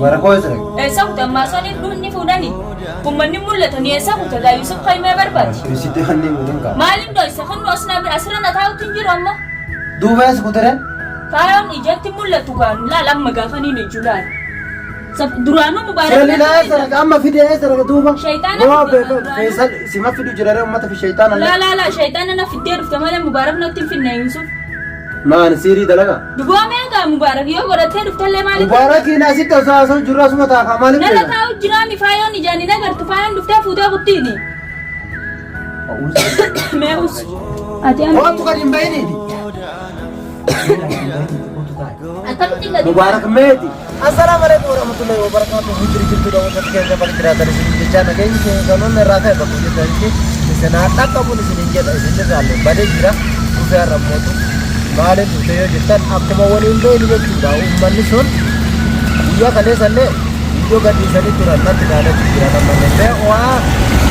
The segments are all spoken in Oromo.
Barakoo eessa dhaqe? Eessa kute ammaa saniif dhufni fuudhani. Uummanni mul'atanii eessa kute gaa Yusuf kaimee barbaadi. Sitti kanneen waliin qaba. Maaliif dhoysa kun osna bira asirra na taa'utti hin jiru amma. Duuba eessa kutere? Faayoon ijatti mul'atu gaan laal amma gaafaniin ijju laal. Duraanuu mubaarak. Seelilaa eessa dhaqe? Amma fide eessa dhaqe duuba? Shayxaana Moo fide duraanuu. Feesal sima fidu jira ree uummata fi shayxaana Laa laa laa shayxaana na fiddee dhufte malee mubaarak natti hin finne Yusuf. Maani siirii dalaga? Duboo meeqa mubaarak yoo godhattee dhuftellee maaliif? Mubaarakiin asitti osoo haasa'u jirru asuma taakaa maaliif Nana deema? taa'u jiraami faayoon ijaan hin agartu faayoon dhuftee fuutee kuttiini. Mee us. Ati amma Kootu kan hin bahiniiti. akkamitti gadi Mubaarak meeti. Assalaamu alaikum warahmatullahi wabarakatuh. Hujri jirtu daawwattoota keenya bakka jiraatan isin jechaa nageenyi keenya kanoonni irraa ka'e bakka jirtanitti isin haa dhaqqabuun isin hin jedha isin irraallee badee jira dhufee har'a mootu maaliif dhufte yoo jettan akkuma waliin beeknu jechuudha. Uummanni sun guyyaa kaleessallee viidiyoo gadhiisanii turan natti dhaadachuu jiran ammallee mee waa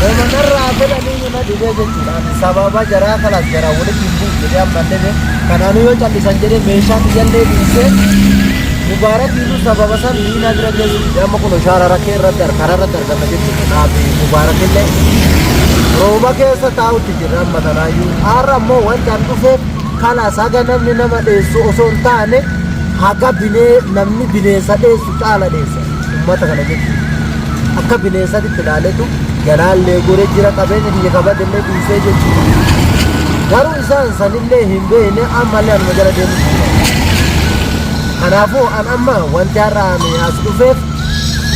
uumanarraa fedhanii na dhibee jechuudha. Ani sababa jaraa kalaas jaraa walitti hin bu'u jedhee ammallee kanaanuu yoo callisan jedhee meeshaa kiyyallee dhiisee Mubaarakiinuu sababa san liinaa bira geessu dide amma kun shaara rakkee irratti karaa irratti argama jechuudha. Kanaaf Mubaarakillee rooba keessa taa'utti jirra amma tanaayyuu. Har'a ammoo wanti an dhufeef kalaas haga namni nama dheessu osoo hin taane haga binee namni bineensa dheessu caala dheessa uummata kana jechuudha. Akka bineensatti ilaaletu jalaallee gore jira qabeenya kiyya kabadellee dhiisee jechuudha. Garuu isaan sanillee hin beekne ammallee anuma jala deemu. Kanaafuu an amma wanti har'a ani as dhufeef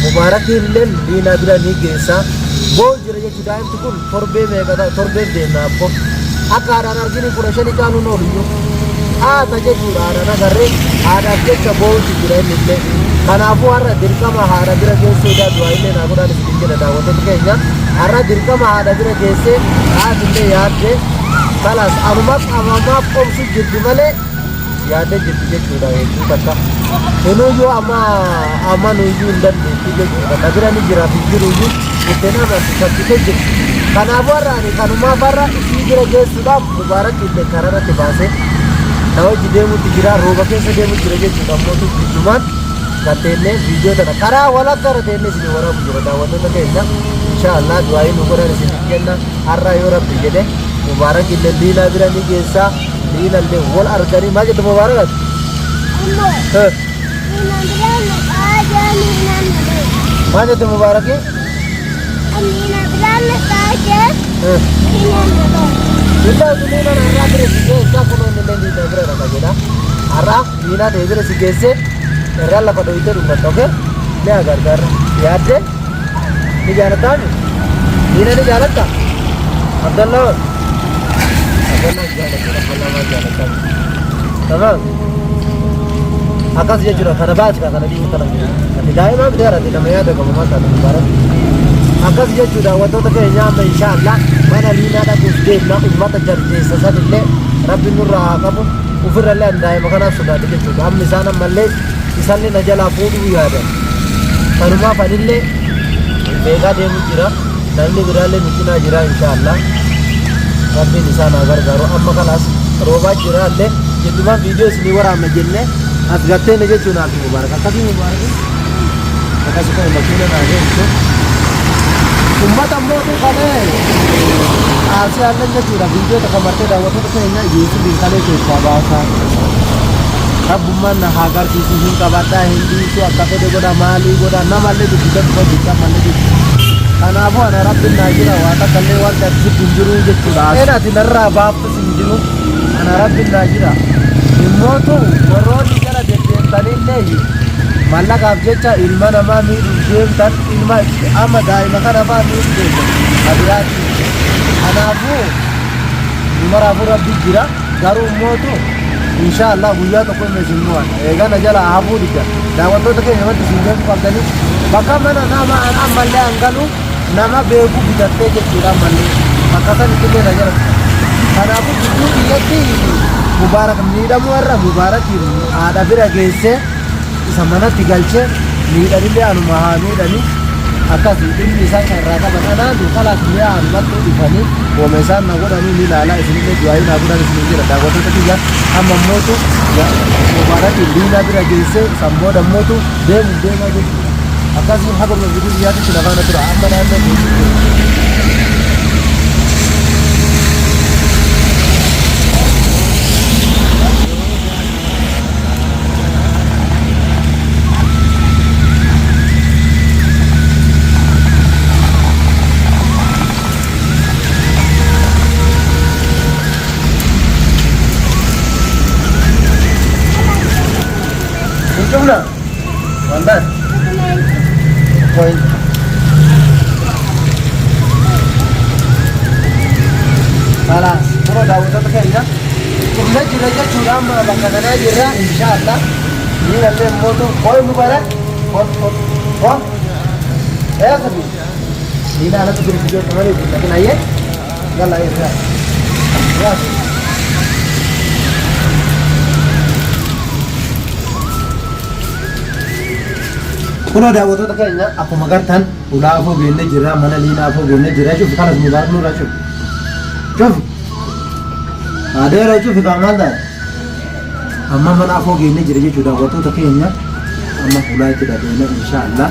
Mubaarakiin illee liinaa bira ni geessa. Boo jira jechuun daa'imti kun torbee meeqa ta'a torbeef deemna abbo. Akka haadhaan argini 15 caaluun oolu iyyuu. Haata jechuudha haadhaan agarree haadhaaf jecha boo'utti jira inni illee. Kanaafuu har'a dirqama haadha bira geessuu edaa du'aa illee naa godhaan isin jedha daawwattoota keenya. Har'a dirqama haadha bira geessee haati illee yaaddee kalaas anuma qabamaaf qomsu jirti malee yaadde jirti jechuudha hedduu takka. Kunuyyuu amma amanuyyuu hin dandeettu jechuudha. Na bira ni jira fi jiruyyuu ittiin amantu shakkite jirti. Kanaafuu har'a ani kanumaaf har'a isii bira geessuudhaaf Mubaarak illee karaa irratti baasee na hojii deemutti jira rooba keessa deemutti jira jechuudha. Ammoo giddumaan gatteennee viidiyoo tana karaa walakkaa irra teennee isin waraabu jira daawwattoota keenya. Insha Allah du'aayii nu godhan isin kenna har'a yoo rabbi jedhe Mubaarak illee liinaa bira ni geessaa. Liinallee wal arganii maal jette Mubaarak ati? Ammoo liinaan biraa naqaa jira liinaan na bira. Maal jette Mubaarakii? Liinaan biraa naqaa jira liinaan na bira. Liinaan liinaan har'aa bira si geessaa kunoo inni illee liinaa bira dhaqa jedha. Har'aa liinaa ta'e bira si geessee irraa lafa dhoyitee dhungatta okee? Ni agargaarra. Yaaddee? Ni jaalattaami? Liina ni jaalatta? Abdallaa hoo? Abdallaa jaallatee Abdallaa maal jaalatta? Tamaam. Akkas jechuudha kana baasi kana dhiisu kana. Ati daa'imaa miti ati nama yaada qabu maal taate mubaarak. Akkas jechuudha wantoota keenya amma inshaallah mana liinaa dhaquuf deemna ummata jarjeessa sanillee rabbi nurraa haa qabu ofirrallee an daa'ima kanaaf sodaadhe jechuudha amma isaan ammallee isallee na jalaa fuudhuu yaadan. Kanumaaf anillee beekaa deemu jira. Namni biraallee nu cinaa jira inshaallah. Rabbiin isaan haa gargaaru. Amma kalaas roobaa jira illee jedhumaan viidiyoo isinii waraabna jennee as gatteenne jechuun haati mubaarak. Akkasii mubaarak. Akkasii kan makiina naa geessu. Ummata mootuu kalee aasii hallan jechuudha. Viidiyoo takka martee daawwattoota keenya Yuusufiin kalee keessaa baasaa. Rabbummaan na haa garsiisu hin qabadhaa hin dhiisu akka fedhe godha maalii godha namallee dubbisa dhufa jecha ammallee jechuudha. Kanaafuu ana rabbiin naa jira waa takka illee wanti ati sitti hin jiru jechuudha. Een ati narraa baaftus hin jiru ana rabbiin naa jira. Immootu warroonni jala deddeemtanillee mallaqaaf jecha ilma namaa miidhuuf deemtan ilma amma daa'ima kana fa'aa miidhuu deemtan abiraati. Kanaafuu numaraafuu rabbi jira. Garuu immootu insha Allah guyyaa tokko inni isin mo'ata. Eegaa na jala hafuu didda. Daawwattoota keenya wanti isin beekuu qabdanii bakka mana nama an ammallee an galu nama beeku bitattee jechuudha ammallee bakka sanitti illee na jala. Kanaafuu gidduu biyyatti Mubaarak miidhamuu irra Mubaarakiin haadha bira geessee isa manatti galchee miidhanillee anuma haa miidhani akkasi dhimmi isaan kan irraa qaban anaatu kalaas mi'a anumatti dhufanii wooma isaan na godhanii ni ilaala isinillee du'aayii naa godhan isinin jedha daawwattoota kiyya amma mootu mubaarakiin liinaa bira geessee san booda mootu deemuuf deemaa jechuudha. Akkasiin haguma viidiyoo biyyaatitti na faana tura. Amma naannoo keetti jira. Hin cufna? Waldaan? Point. Kalaas, kunoo daawwattoota keenya cufna jira jechuudha amma bakka kanaa jirra inshaallah. Ni nallee mootu kooy mubarak koo koo koo. Eessa bi? Ni naalatti jira jira malee lakin ayyee yalla irraa. Yaa. Kunoo daawwattoota keenya akkuma gartan ulaa afoo geennee jirra mana liinaa afoo geennee jirra cufi kanas mubaarak nurraa cufi. Cufi. Adeera cufi kaa maal taate? Amma mana afoo geennee jira jechuudha daawwattoota keenya amma ulaa itti dhadheena inshaallah.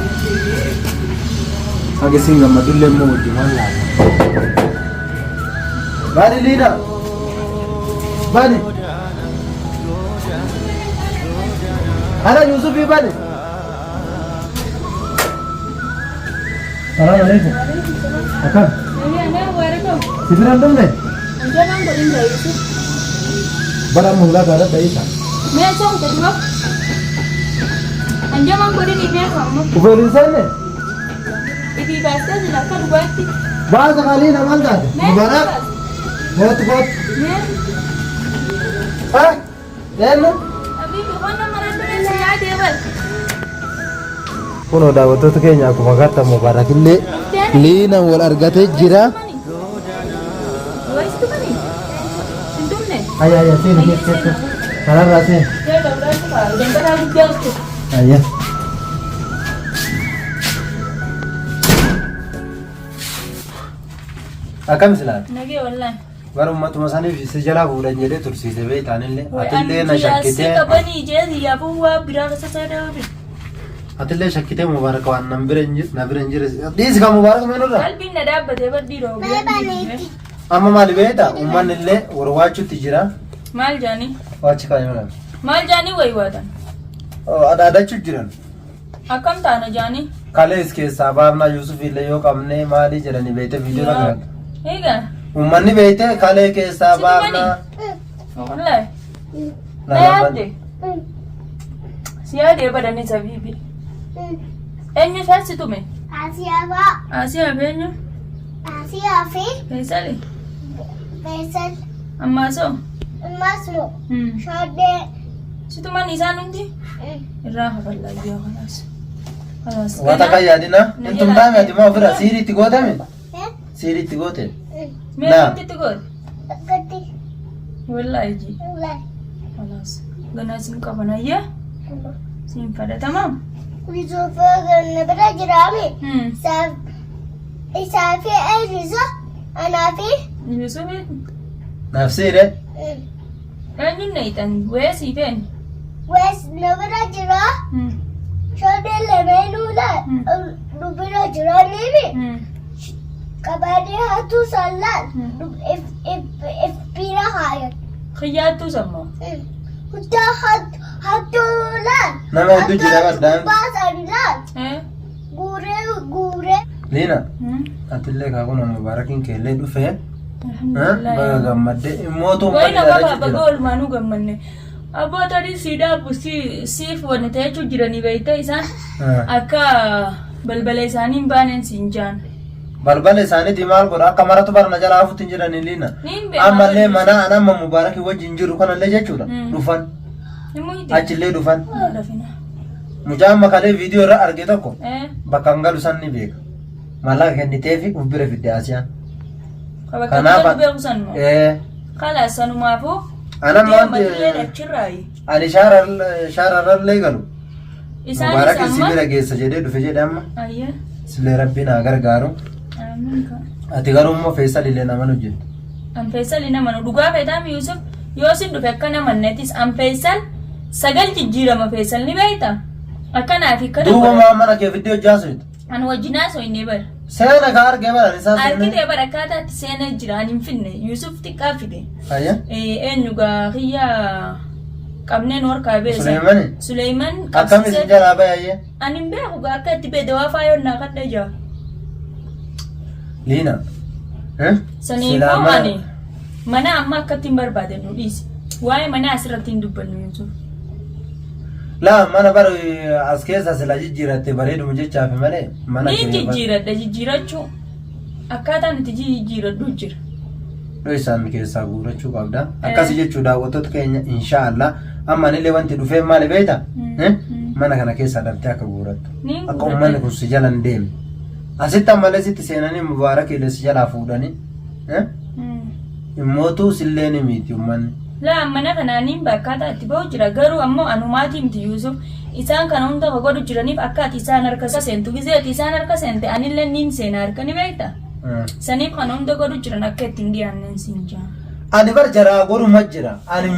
Haga isin gammadullee immoo wajjumaan laalla. Bani liina. Bani. Ana Yusufi bani. Salaam alaikum. Akkam? Si bira hin dhufne? Bara amma hulaa taadha dha'iisa. Ufeen hin seenne? Baasa qalii namaan taate. Mubarak. Kootu kootu. Ah, eenyu? Kunoo daawwattoota keenya akkuma agartan Mubarakillee liinaan wal argatee jira. Ayya ayya seeni seeni seeni kanarraa seeni. Ayya. Akkam silaa? Nagee wallahi. Bara ummatuma saniif si jalaa fuudhan jedhee tursiise beektaanillee. Atillee na Si shakkitee. qabanii jee yaafuu waa biraa keessa saadaabe. Atillee shakkitee Mubaaraka waan nan bira hin jirre na bira hin jirre. Dhiisi kan Mubaaraka meenurra. Qalbiin na dhaabbatee badii roobee. Amma maali beektaa uummanni illee warwaachuutti jira. Maal jaanii? Waachi kaayee Maal jaanii wayi waatan? Adhaadachuu jiran. Akkam taana jaanii? Kalees keessaa baafnaa Yuusuf illee yoo qabnee maali jedhanii beekte viidiyoo irra galan. Egaa. Uummanni beekte kalee keessaa Sitti baafnaa. Wallahi. Na yaadde. Si yaadee badanii sabiibi. Eenyu isaan si tume? Asiyaa fa'aa. Asiyaa fi eenyu? Asiyaa fi Faisali. Faisal. Ammaasoo. Ammas moo. Shoddee. Si tuman isaan hundi? Irraa hafallaa ji'a kanaas. Kanaas. Waan takka yaadina. Hin tumtaame ati moo ofirra siiriitti gootame? Siiriitti goote? Mee Naa. akkamitti goote? Akkatti. Wallaahi ji. Wallaahi. Kanaas. Ganaa sin qaban ayyaa. Siin fadhatamaa. Yusuf na bira jiraame. Isaa fi Elisa anaa fi. Yusuf Naaf siire. eenyuun na hixan? Weesii fe'en. Wes na bira jira. Shoddee lameenuu nu bira jiraniimi. Qabanii hattuu sallaan if bira haayan. Xiyyaattuu sammoo. Huddaa hattuu laal. Nama hedduu jira baddaan. Baasan laal. Guuree guuree. Liina. Atillee kaakuna Mubaarakiin keellee dhufee. Baga gammaddee immootu Wayi uummanni nama dhaadachuu baga jira. oolmaanuu gammanne. Abboo tarii sii dhaabu siif wanni ta'echuu jiranii beekte isaan akka balbala isaanii hin baaneen siin jaan. Balbala isaaniitii maal godha akka maratu barna jalaa hafuutti hin jiranii Liina. Niin beeka. Ammallee mana an amma Mubaarakii wajjin jiru kanallee jechuudha. Dhufan. Himuu hidde. Achillee dhufan. Lafina. Mucaa amma kalee viidiyoo irra arge tokko Eh. bakka hin galu san ni beeka. Maallaqa kenniteefi uf bira fidde Asiyaan. Bakka Kanaaf galu beeku san moo. Kalaas sanumaafuu. Ana Deema wanti illee achirraayi. ani shaararrallee galu. Isaanis Mubaarak si amma. bira geessa jedhee dhufe jedhe amma. Ayyee. Sillee rabbiin haa gargaaru. Amiin ka. Ati garuu immoo Feesal illee naman hojjettu. An Faisal hin amanu. Dhugaa feetaami Yusuf yoo sin dhufe akka namannetis an Faisal sagal jijjiirama Faisal ni beekta. Akkanaa fi kana Duuba godhan. maa mana kee fiddee hojjaa soyita. Ani wajjin haasofne bara. Seena ka argee bara isaa seenee. Argitee bara akkaataa itti seenee jira ani hin finne Yusuf xiqqaa fide. Ayya. Eenyu gaa kiyya qabneen warqaa beesa. Suleemani? Suleeman Akkam isin jalaa bahe ayyee? Ani hin beeku gaa akka itti beede waa faayoon naa kadhee jira. Liina. Eh? Saniifuu Silaa mana- ani mana amma akkatti hin barbaade nu dhiisi. Waa'ee manaa asirratti hin dubbannu Yusuf. Laa mana bara as keessa sila jijjiiratte bareeduma jechaafi malee mana Ni kee jijjiiradha jijjiirachuu akkaataan itti jijjiiradhu jira. Isaan keessaa guurachuu qabda. Akkasi jechuu daawwattoota keenya insha Allah amma anillee wanti dhufee maali beekta? Mm. Mana kana keessaa daftee akka guurattu. Niin Akka guuradha. uummanni kun si jala hin deemne. Asitti ammallee sitti seenanii mubaarak illee si jalaa fuudhanii. Immootu sillee ni miti uummanni. Laa mana kanaaniin akkaataa itti bahu jira garuu ammoo anumaatii miti Yuusuf isaan kana hunda ka godhu jiraniif akka ati isaan harka seentu gizee ati isaan harka seente anillee niin seena harka ni beekta. Saniif kana hunda godhu jiran akka ittiin dhiyaannen siin jaa. Ani bar jaraa godhuma jira. Ani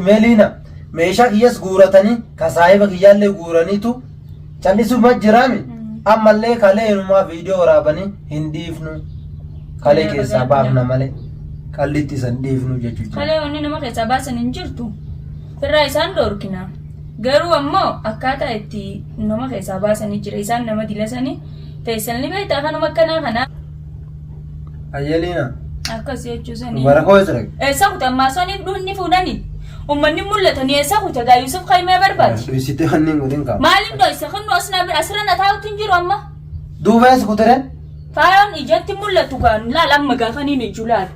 meeliina meeshaa kiyyas guuratanii ka saahiba kiyyaallee guuraniitu callisuma jiraami. Ammallee kalee inumaa viidiyoo waraabanii hin dhiifnu. Kalee keessaa baafna malee qallitti isan dhiifnu jechuudha. Kalee wanni nama keessaa baasan hin jirtu. Firraa isaan dhoorkina. Garuu ammoo akkaataa itti nama keessaa baasanii jira isaan nama dilasanii teessan ni beektaa kanuma akkanaa kana Ayyeliina. akkas jechuu sanii. Mubarakoo eessa dhaqe? Eessa kute ammaa soniif dhuunni fuudhanii? Uummanni mul'atanii eessa kute gaa Yusuf Kaimee barbaadi. Dhoysitee wanni hin godhin qaba. Maaliif dhoysa kunnu asirra na taa'utti hin jiru amma. Duuba eessa kutere? Faayoon ijatti mul'atu gaa laal amma gaafa niin iju laal.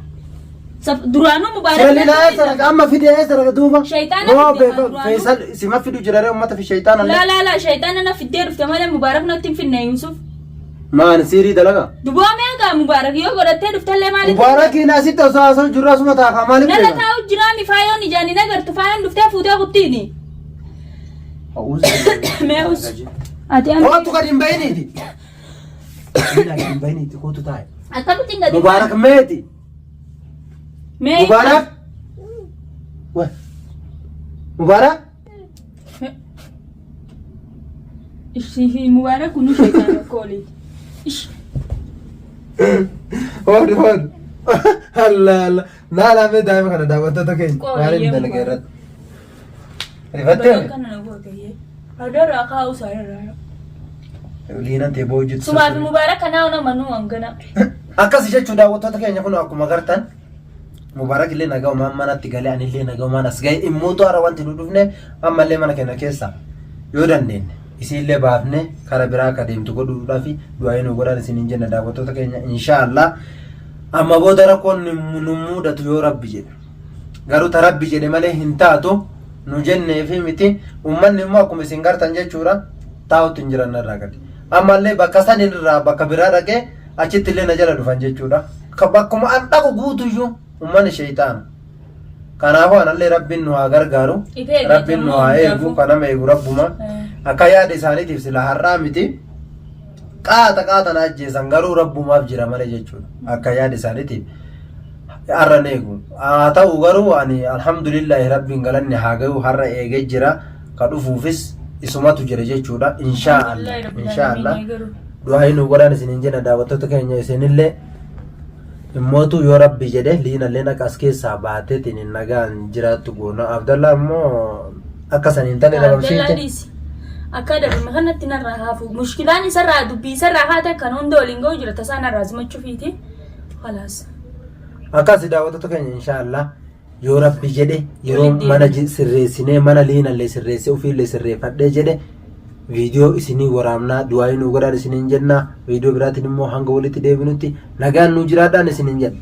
Duraanuu mubaarak Seelina eessa dhaqa? Amma fide eessa dhaqa duuba? Shayxaana Moo fide kan duraanuu. Feesal sima fidu jirare uummata fi shayxaana Laa laa laa shayxaana na fiddee dhufte malee mubaarak natti hin finne Yusuf. Maan siirii dalaga? Duboo meeqa mubaarak yoo godhattee dhuftellee maaliif? Mubaarakiin asitti osoo haasa'u jirru asuma taakaa maaliif Nala deema? taa'u jiraami faayoon ijaan hin agartu faayoon dhuftee fuutee kuttiini. Mee us. Ati amma Kootu gadi hin bahiniiti. Gadi hin bahiniiti kootu taa'e. akkamitti hin gadi Mubaarak meeti. Mee Mubaarak. Wa. Mubaarak. Ishii Mubaarak kunu shaytaan akka oliiti. Ish. Hood hood. Allah Allah. Laalaa mee daa'ima kana daawwattoota keenya. Qola Maaliin yemmuu dalaga irratti? Rifattee? Bakka kana na goote iyyee. Adarraa kaa'u isaa irraa. Liinan ta'e boo hojjetu. Sumaa fi Mubaarak kanaa ona manuu hangana. Akkas jechuun daawwattoota keenya kun akkuma agartan Mubaarak illee nagaumaan manatti galee anillee nagaumaan as gahe immuutu har'a wanti nu dhufne ammallee mana keenya keessa yoo dandeenye isiillee baafne kara biraa akka deemtu godhuudhaaf du'aa nu godhaan isiniin jenna daawwattoota keenya inshaallah amma booda rakkoon nu mudatu yoo rabbi jedhe garuu ta rabbi jedhe malee hin taatu nu jennee fi miti uummanni immoo akkuma isin gartan jechuudha taa'utti hin jiran irraa gadi ammallee bakka san irraa bakka biraa dhaqee achitti illee na jala dhufan jechuudha ka bakkuma an dhaqu guutuyyuu uummanni sheeyxaana kanaafuu anallee rabbiin nu haa gargaaru Ife eeggate rabbiin nu haa immoo eegu kan nama eegu rabbuma akka yaada isaaniitiif sila har'aa miti qaata qaata na ajjeesan garuu rabbumaaf jira malee jechuudha akka yaada isaaniitiif har'a hin eegu haa ta'u garuu ani alhamdulillahi rabbiin galanni haa gahu har'a eegee jira ka dhufuufis isumatu jira jechuudha inshaa Allah inshaa Allah du'aa nu godhaan isiniin jenna daawwattoota keenya isinillee immootu yoo rabbi jedhe liinallee akka as keessaa baateetiin hin nagaan jiraattu goona Abdallaa immoo akka saniin tane Abdallaa dhabamsiifte dhiisi. Akka dhabame kanatti narraa haafu. Mushkilaan isarraa dubbii isarraa haate kan hunda waliin ga'u jira tasaa narraa simachuufiiti. Khalaas. Akkas daawwattoota keenya inshaa Allah yoo rabbi jedhe yeroo Walitti mana sirreessinee mana liinallee sirreessee ofiillee sirreeffadhee jedhe viidiyoo isinii waraabnaa du'aayii nuu godhaan isiniin jennaa viidiyoo biraatiin immoo hanga walitti deebinutti nagaan nuu jiraadhaan isiniin jenna.